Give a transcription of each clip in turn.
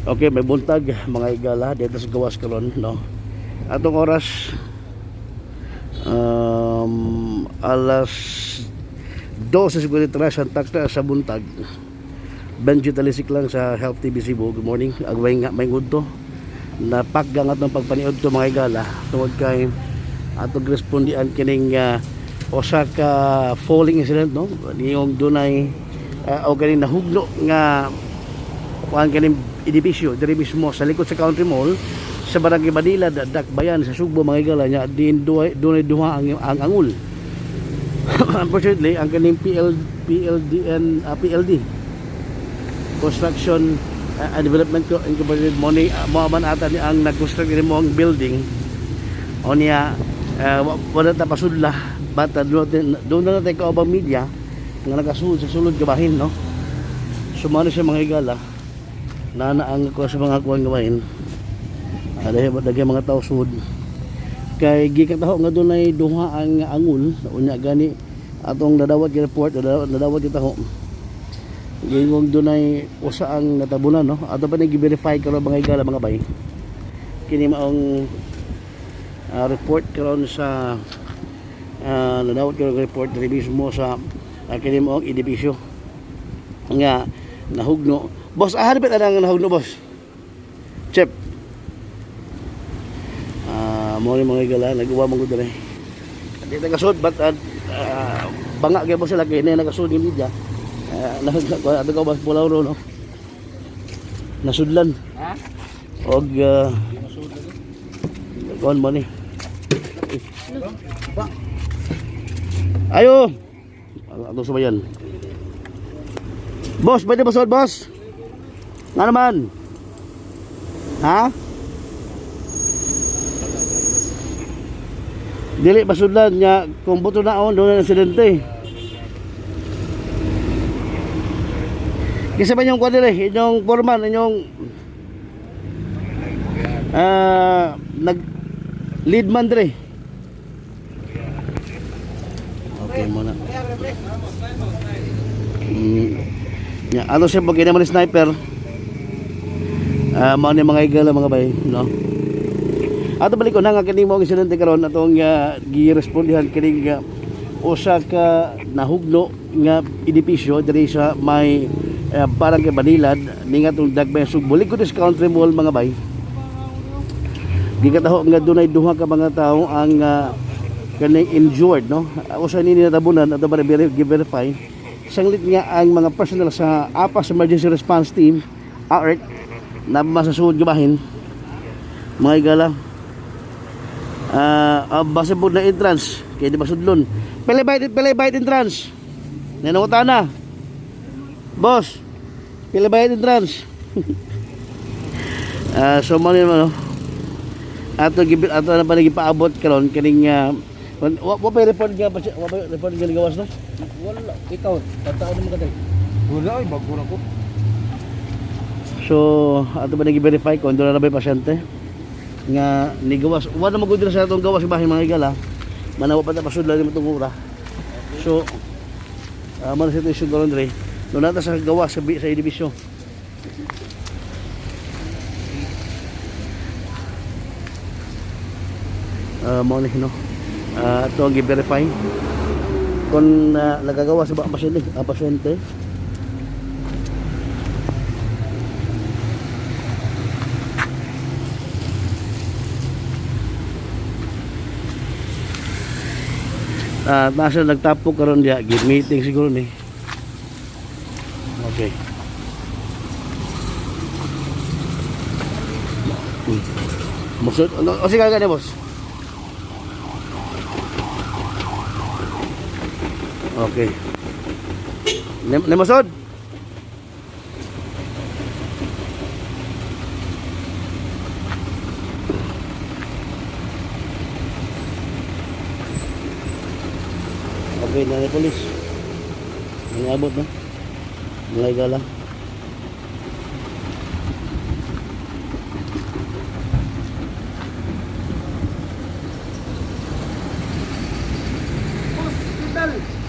Okay, may buntag, mga igala, dito sa gawas karon, no? Atong oras alas 12:53 ang takta sa buntag. Benji Talisik lang sa Health TV Cebu. Good morning. Agway nga may ngudto. Napakgang atong pagpaniod to, mga igala, tungod kay atong respondian kining usa ka falling incident, no? Niyong dunay o kaning nahugno nga kuan kaning edipisyo diri mismo sa likod sa Country Mall sa Barangay Manila, Dakbayan sa Sugbo, mga igala, nya din dunay duha ang angul. Unfortunately, ang kaning PL PLDN PLD Construction and Development Co Incorporated mo ni mo man ata ni ang nag-construct ni mo ang building o niya, wala ta pasudla, but doon na natin kaubang media nga nakasulod sa sulod gabahin, no? Sumano siya, mga higala, nana ang ko sa mga kuan gabahin, dahil daghay mga tao sud kay gikataho nga dunay duha ang angul. Unya gani atong nadawat gi report, nadawat gitaho gingong dunay usa ang natabunan, no? Ato pa ni gi-verify karon, mga higala, mga bay, kini maong report karon sa nadawat karon report diri mismo sa kini maong edipisyo nga nahugno. Boss, ah, ba ang nahugno, boss? Chep. Mo ni, mga higala, nag-uwa man gud diri. Di tagasud, but banga gyud mo sila kay na nagasud ni media. Ato ka bas pulaw ro, no? Nasudlan. Ha? Og kuan mo ni. Ayo. Ato subayan. Boss, pwede ba sud, boss? Nga naman? Ha? Dili basudlan nga kung buto naon doon na insidente. Kisa ba inyong kuwan diri, inyong foreman, inyong nag lead man diri? Okay muna. Ya, ano siya pag naman ni sniper? Ah, mao ni, mga igala, mga bay, no? Ato balik ko na nga kini mo ang insidente karon atong girespondihan kining usa ka nahugno nga edipisyo diri sa may Barangay Banilad ni nga atong Dakbayan Sugbo, likod is Country Mall, mga bay. Gikataho nga dunay duha ka mga tawo ang kaning injured, no? Usa ni natabunan, ato ba gi-verify. Sanglit nga ang mga personnel sa APAS Emergency Response Team, ART, na masasuod gabahin, mga igala. Base po na entrance kaya di masudlon. Pila bayad entrance? Nanunguta na. Boss, pila bayad entrance? So mo ni, no? Ato gibi ato na pala gipaabot karon kining wa pa report nga pa wa pa report nga gawas, no? Wala. Ikaw, tataan mo ka dali. Wala ay bago na ko. So ato ba nag-verify kung doon na ba yung pasyente nga ni gawas. Wala na magud sa atong gawas bahin, mga higala. Manawa pa ta pasudlan nimo itong ura. So man situation karon dre. Doon nata sa gawas sa edipisyo. Mao ni, no? Ato ang gi-verify kung nagagawa sa ba ang pasyente, ang pasyente. Nasa nagtapok karon diya, give meeting siguro ni. Okay. Boss, ano, o sige ka boss. Okay. Nemasod. Okay, na polis. Nangabot na. Mga igala.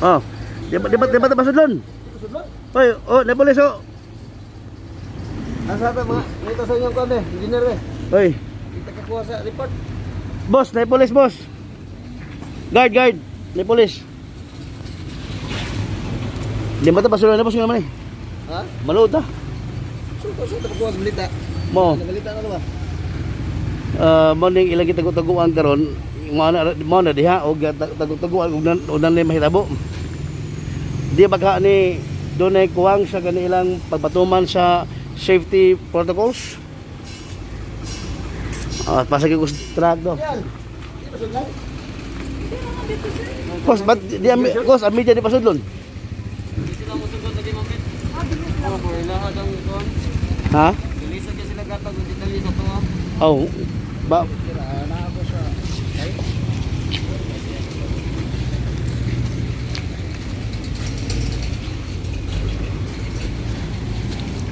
Oh, di ba basudlon? Oy, oh, na polis oh. Asa ta mga nito sa inyong kwan eh, engineer eh. Oy, Kita kakuha sa report. boss, na police, boss. Guard, guard. Na police. Di ba ta basura na, boss, nga naman eh. Ha? Maluot ah. So, so ta pakuha sa balita. Mo. Sa balita na ba? Mo ning ilang gitagutaguan karon, mo na diha og tagutaguan ug unan ni mahitabo. Di ba ni dunay kuwang sa kanilang pagpatuman sa safety protocols? Ah, pasagin ko sa truck do. Yan. Di ba sudlan? Boss, ba't di ami, boss, ang media di pasudlon? Hindi sila musugod lagi mapit. Oh, for lahat ang kon. Ha? Dilisan kay sila gatag og detalye sa tuwa. Oh. Ba Na ako sa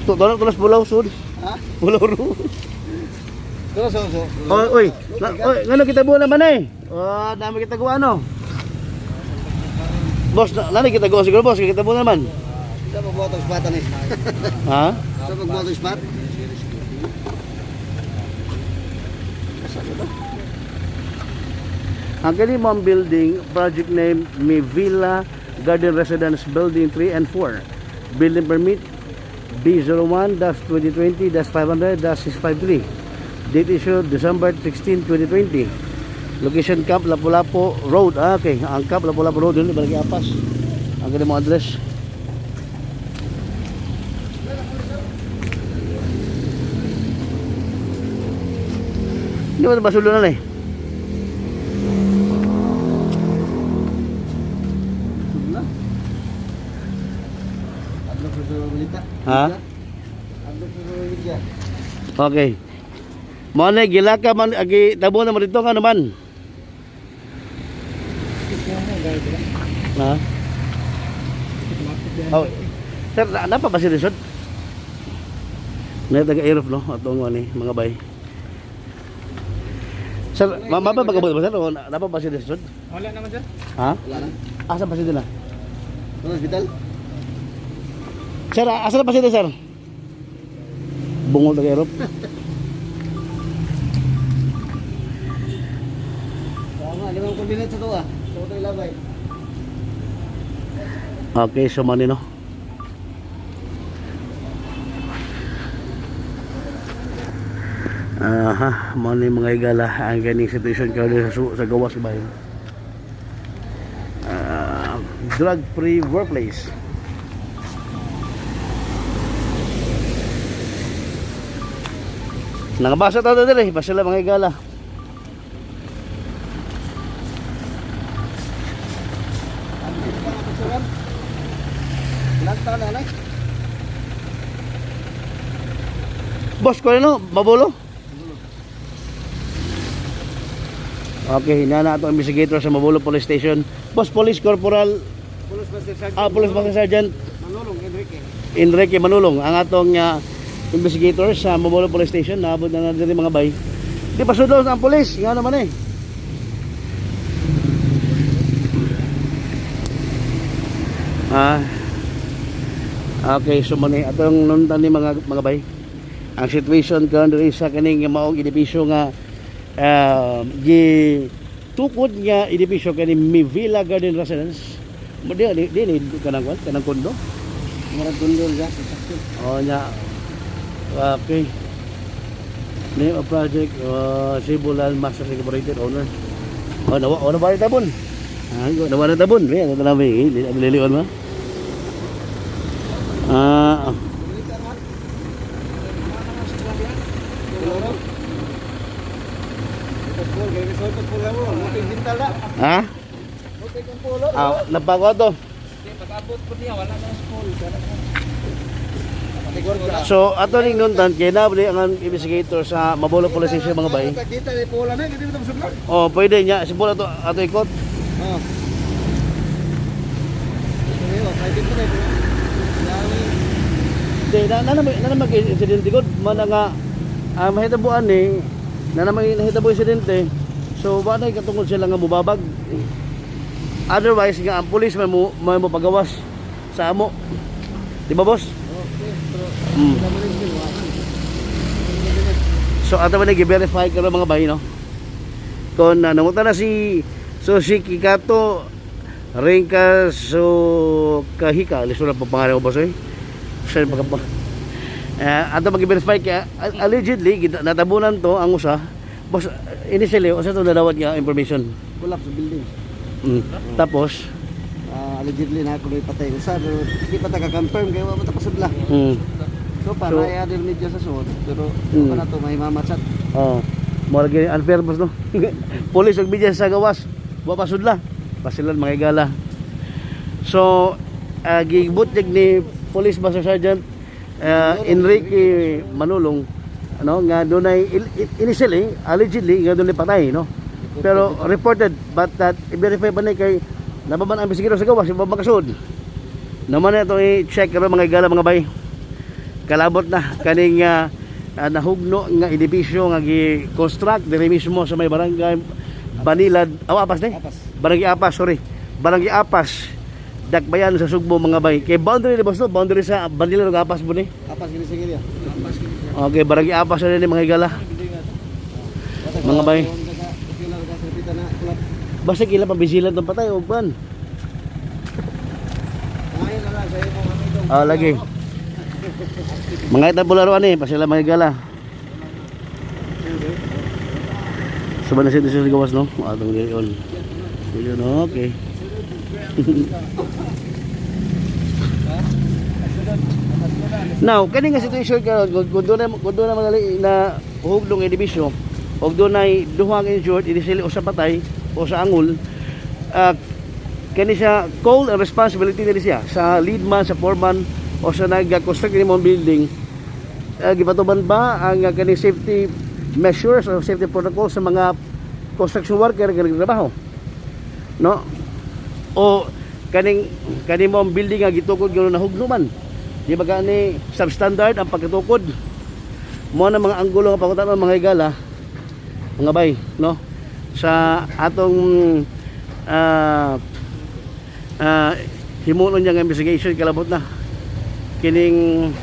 To tulas tulas bulaw sud. Ha? Bulaw ro. So so so. Oy, oy. Na, oy, ngano kita buwan naman eh. Oh, dami kita gawa no. Boss, na, nani kita gawa siguro boss, kita buwan naman. Sa pagbuhat og spot ani. Ha? Sa pagbuhat og spot. Ang kani mo ang building, project name Mivilla Garden Residence Building 3 and 4. Building permit B01-2020-500-653. Date issued December 16, 2020. Location Camp Lapu-Lapu Road. Ah, okay. Ang Camp Lapu-Lapu Road dun, Barangay Apas. Ang kani mo address. Hindi ba basulo na eh? Sudlan. Adlok sa balita. Ha? Adlok sa media. Okay. Mo na gilaka man agi tabo na mo dito nga naman. Ha? Oh. Sir, na, napa ba si Resort? Na taga Aerof no atong ani mga bay. Sir, mapa ba ba sir? O, napa ba si Resort? Wala naman sir. Ha? Wala na. Asa ba si na? Sa hospital? Sir, asa na ba si sir? Bungol taga Aerof. Tama, limang coordinate sa tuwa. Sa ito ilabay. Okay, so mani no. Aha, mo ni mga igala ang ganing situation karon sa sa gawas ba yun. Ah, drug free workplace. Nakabasa ta diri, basta lang mga igala. Ano pa nga pagsuran? Ilang taon na anay? Boss ko ano, mabulo? Okay, hinana ato ang investigator sa Mabulo Police Station. Boss Police Corporal, Police Master Sergeant. ah, Police Master Sergeant Manulong Enrique. Enrique Manulong, ang atong investigator sa Mabulo Police Station. Naabot na na diri mga bay. Di pa sudlon ang police, nga naman eh. Ah. Okay, so man eh, atong nuntan ni mga mga bay. Ang situation karon diri sa kaning maong edipisyo nga gi tukod nga edipisyo kani Mivilla Garden Residence. Mo di di, di ni kanang kwan, kanang kondo. Murag kundol siya. Oh, nya. Okay. Name of project, Sibulan Master Incorporated owner. Oh, nawa, oh, nawa tabon. Ah, nawa na tabon. May ano na may lilion ma. Ah, ha? Ah, nabago to. Pag-abot po niya wala na school. So, ato ning nuntan kay nabli ang investigator sa Mabolo Police Station mga bay. Kita ni Pola na, hindi mo sudlan. Oh, pwede niya sibol ato ato ikot. Oh. Private mo na. Di na na na, na, na mag-insidente gud man nga ang mahitabuan ni na na may nahitabo insidente. So wa na katungod sila nga mubabag. Otherwise nga ang pulis may mo pagawas sa amo. Di ba, boss? Okay, pero Mm. wala man yung So ato man gi-verify karon, mga bay, no? Kon nangutan na si, so si Kikato Ringka, so kahika lisod na pa pangalan ko, boss eh. Saan pa ka pa? Ato mag-verify kay allegedly natabunan to ang usa. Boss, initially usa to nadawat nga information? Collapse sa building. Tapos Allegedly na ako may patay usa, pero di pa ta ka-confirm kay wa man ta pasudla. So para So- so, ay media sa suod, pero pa na to may mamachat. Oh, mo lagi unfair, boss, no. Police ug media sa gawas, wa pa sudla. Basilan, mga igala. So, gibutyag ni Police Master Sergeant Enrique Manulong, ano, nga dunay initially allegedly nga dunay patay, no. Pero reported but that i-verify pa ni kay nababan ang bisigero sa gawas iba makasud. Naman na itong i-check karon, mga igala, mga bay. Kalabot na kaning nahugno nga edipisyo nga gi-construct diri mismo sa may Barangay Banilad, aw, Apas ni? Apas. Barangay Apas, sorry. Barangay Apas. Dakbayan sa Sugbo, mga bay. Kay boundary ni boss, no? Boundary sa Banilad ug Apas mo ni. Apas gini sa area. Okay, Barangay Apas na ni, mga higala. Mga bay. Basta kila pabisilan tong patay og ban. Ngayon na lang sa imo kami dong. Ah, lagi. Mga itang pularuan eh, pasila, mga higala. Suba na siya sa gawas, no? Atong dili on. Dili on, okay. Now, kani nga situation karon, kung doon na magali na huglong edipisyo, og dunay duha ka injured, initially usa patay o sa angol, kani siya call and responsibility nila siya sa lead man, sa foreman o sa nag-construct ni mong building. Gipatuban ba ang kani safety measures o safety protocol sa mga construction worker nga nagtrabaho, no? O kaning kani mo ang building nga gitukod nga nahugno man, di ba gani substandard ang pagkatukod mo na? Mga anggulo nga pangutan, mga higala, mga bay, no, sa atong himunon niya nga investigation. Kalabot na kining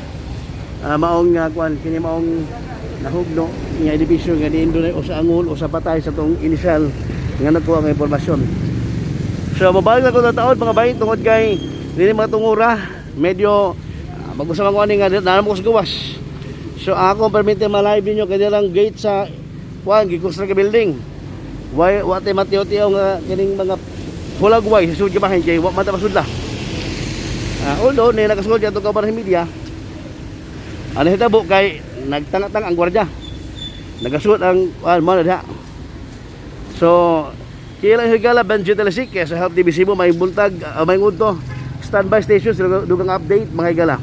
maong kuan kini maong nahugno nga edipisyo nga diin dunay o sa angol o sa patay sa tong initial nga nakuha nga impormasyon. So mabalik na ko na taon, mga bay, tungod kay dili mga tungura medyo mag-usap ko ani nga naamo ko sa gawas. So ako permite ma-live ninyo kay lang gate sa kuan gi-construct nga building. Why wa tay matiyo-tiyo nga kining mga hulagway sa sud bahin kay wa man ta masudla. Although ni nakasugod ato ka sa media. Ano hitabo kay nagtanga-tang ang gwardiya. Nagasuot ang mo na diha. So, kila higala Benji Talasic sa Help TV Cebu may buntag, may ngunto standby station sila dugang update, mga higala.